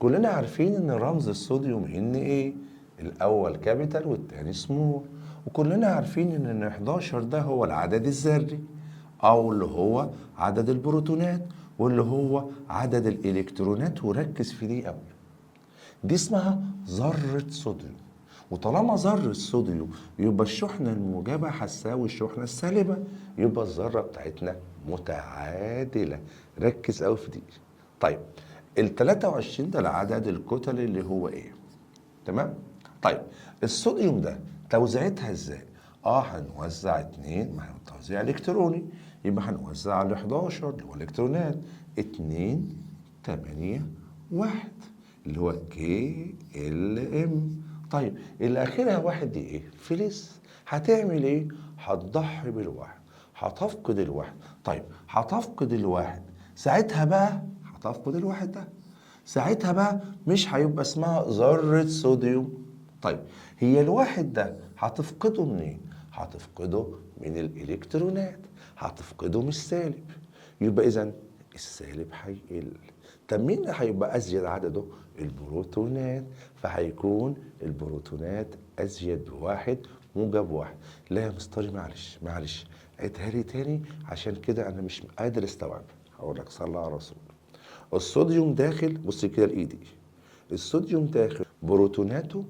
كلنا عارفين ان رمز الصوديوم Na، الاول capital والتاني سمول، وكلنا عارفين ان 11 ده هو العدد الذري او اللي هو عدد البروتونات واللي هو عدد الالكترونات. وركز في دي قوي، دي اسمها ذرة صوديوم، وطالما ذرة صوديوم يبقى الشحنة الموجبة هتساوي الشحنة السالبة، يبقى الذرة بتاعتنا متعادلة. ركز قوي في دي. طيب ال 23 ده العدد الكتلي اللي هو ايه؟ تمام؟ طيب الصوديوم ده توزيعتها ازاي؟ هنوزع 2، ما هو توزيع الكتروني، يبقى هنوزع على 11 اللي هو الالكترونات 2 8 1 اللي هو K L M. طيب اللي اخرها واحد دي ايه؟ فلز. هتعمل ايه؟ هتضحي بالواحد، هتفقد الواحد. طيب هتفقد الواحد ساعتها بقى، هتفقد الواحد ده ساعتها بقى مش هيبقى اسمها ذرة صوديوم. طيب هي الواحد ده هتفقده منين؟ هتفقده من الالكترونات، هتفقده من السالب، يبقى اذا السالب هيقل. طب مين اللي هيبقى ازيد عدده؟ البروتونات، فهيكون البروتونات ازيد بواحد موجب واحد. لا يا مستري معلش معلش عيدها لي تاني عشان كده انا مش قادر استوعب. هقول لك صلى على رسول. الصوديوم داخل، بص كده لايدي، الصوديوم داخل بروتوناته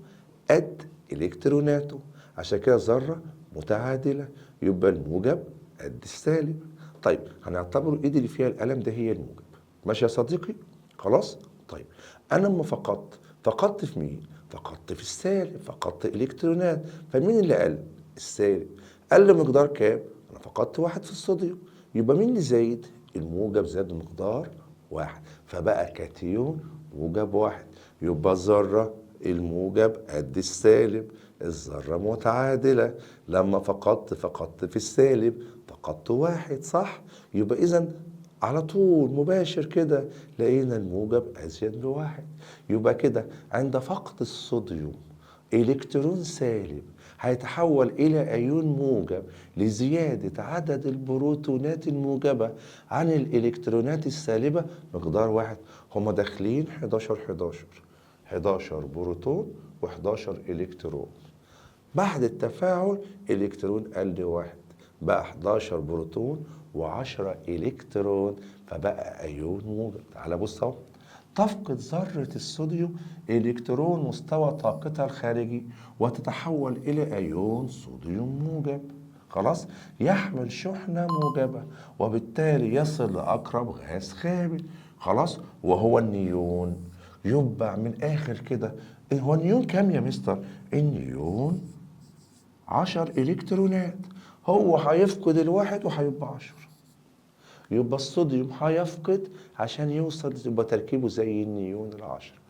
قد الكتروناته، عشان كده ذره متعادله، يبقى الموجب قد السالب. طيب هنعتبر الايد اللي فيها القلم ده هي الموجب، ماشي يا صديقي؟ خلاص. طيب انا لما فقدت، فقدت في مين؟ فقدت في السالب، فقدت الكترونات، فمين اللي قل؟ السالب. قل مقدار كام؟ انا فقدت واحد في الصوديوم، يبقى مين اللي زايد؟ الموجب زاد مقدار واحد، فبقى كاتيون موجب واحد، يبقى الذرة الموجب قد السالب، الذرة متعادلة، لما فقدت فقدت في السالب، فقدت واحد، صح؟ يبقى إذا على طول مباشر كده لقينا الموجب أزيد بواحد، يبقى كده عند فقد الصوديوم إلكترون سالب هيتحول إلى أيون موجب لزيادة عدد البروتونات الموجبة عن الإلكترونات السالبة مقدار واحد. هما داخلين 11 11 11 بروتون و11 إلكترون، بعد التفاعل إلكترون قل واحد، بقى 11 بروتون و10 إلكترون، فبقى أيون موجب. تعالى بص أهو، تفقد ذرة الصوديوم إلكترون مستوى طاقتها الخارجي وتتحول إلى أيون صوديوم موجب، خلاص، يحمل شحنة موجبة وبالتالي يصل لأقرب غاز خامل، خلاص، وهو النيون. يبقى من آخر كده هو النيون كام يا مستر؟ النيون 10 إلكترونات، هو هيفقد الواحد وهيبقى 10، يبقى الصوديوم هيفقد عشان يوصل يبقى تركيبه زي النيون 10.